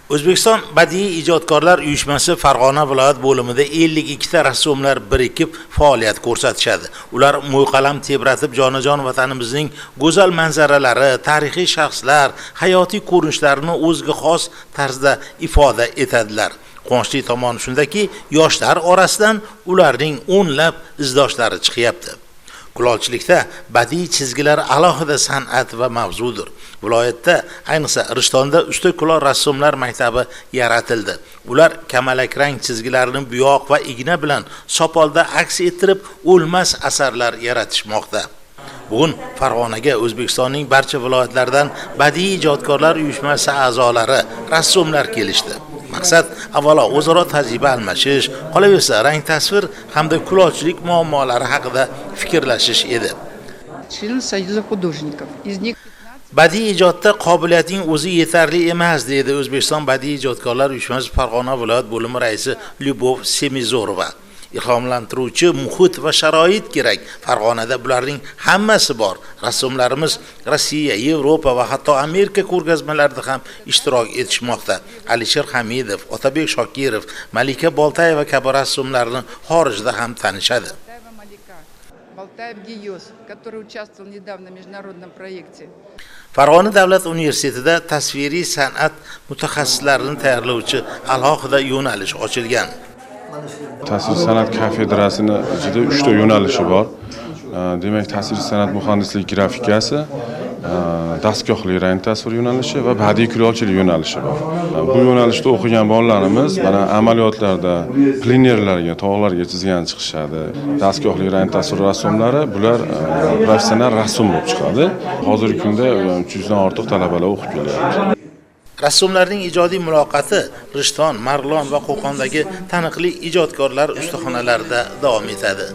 O'zbekiston badiiy ijodkorlar uyushmasi Farg'ona viloyat bo'limida 52 ta rassomlar birikib faoliyat ko'rsatishadi. Ular mo'yqalam tebratib jonajon vatanimizning go'zal manzaralari, tarixiy shaxslar, hayotiy ko'rinishlarini o'ziga xos tarzda ifoda etadilar. Quvonchli tomoni shundaki, yoshlar orasidan ularning o'nlab izdoshlari chiqyapti. Kulolchilikda badiiy chizgilar alohida san'at va mavzudir. Viloyatda, ayniqsa Rishtonda usta kulol rassomlar maktabi yaratildi. Ular kamalakrang chizgilarni buyoq va igna bilan sopolda aks ettirib, o'lmas asarlar yaratishmoqda. Bugun Farg'onaga O'zbekistonning barcha viloyatlaridan badiiy ijodkorlar uyushmasi a'zolari, rassomlar kelishdi. Maqsad avvalo o'zaro tajriba almashish, qolaversa rang tasvir hamda kulolchilik muammolari haqida fikrlashish edi. Член Союза художников. Из них Badiiy ijodda qobiliyatning o'zi yetarli emas, deydi O'zbekiston badiiy ijodkorlar uyushmasi Farg'ona viloyat bo'limi raisi Lyubov Semizorova. Ilhomlantiruvchi muhit va sharoit kerak. Farg'onada bularning hammasi bor. Rassomlarimiz Rossiya, Yevropa va hatto Amerika ko'rgazmalarida ham ishtirok etishmoqda. Alisher Hamidov, Otabek Shokirov, Malika Boltayeva kabi rassomlarni xorijda ham tanishadi. Болтаева Малика, Болтаев Гиос, который участвовал недавно в международном проекте. Farg'ona davlat universitetida tasviriy san'at mutaxassislarini tayyorlovchi alohida yo'nalish ochilgan. Tasviriy san'at kafedrasini ichida uchta yo'nalishi bor. Demak, tasviriy san'at muhandislik grafikasi, dastgohli rang tasvir yo'nalishi va badiiy kulolchilik yo'nalishi bor. Bu yo'nalishda o'qigan bolalarimiz mana amaliyotlarda plenerlarga, tog'larga chizgani chiqishadi. Dastgohli rang tasvir rassomlari bular professional rassom bo'lib chiqadi. Hozirgi kunda 300 dan ortiq talabalar o'qib kelyapti. Rassomlarning ijodiy muloqoti Rishton, Marg'ilon va Qo'qondagi taniqli ijodkorlar ustaxonalarida davom etadi.